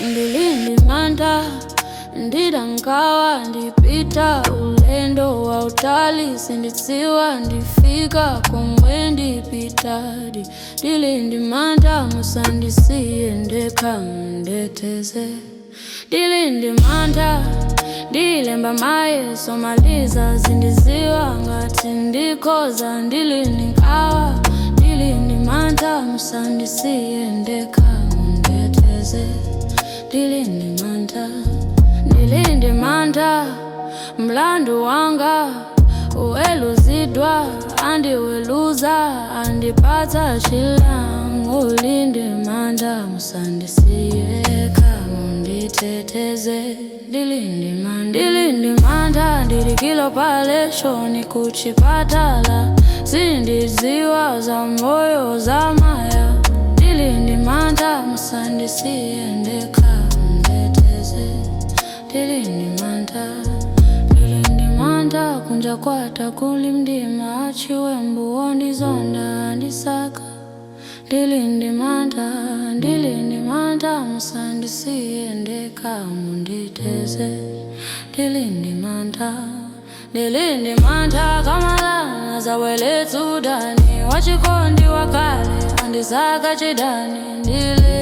Ndili ndi mantha, ndida nkhawa, ndipita ulendo wautali, sindidziwa ndifika komwe ndipitadi. Ndili ndi mantha, musandisiye ndekha, munditeteze. Ndili ndi mantha, ndilemba mayeso omaliza, sindidziwa ngati ndikhoza. Ndili ndi nkhawa, ndili ndi mantha, musandisiye ndekha, munditeteze. Ndili ndi mantha, ndili ndi mantha, mlandu wanga uweruzidwa, andiweruza, andipatsa chilango. Ndili ndi mantha, musandisiye ndekha, munditeteze. Ndili ndi mantha, ndili ndi mantha, ndidikira opaleshoni kuchipatala, sindidziwa za moyo za mawa. Ndili ndi mantha, musandisiye ndekha, munditeteze. Ndili ndi mantha, ndili ndi mantha, kunja kwada kuli mdima, achiwembu ondizonda andisaka. Ndili ndi mantha, ndili ndi mantha, musandisiye ndekha, munditeteze. Ndili ndi mantha, ndili ndi mantha, akamalana adzabweretsa udani, wachikondi wakale andisaka chidani. Ndili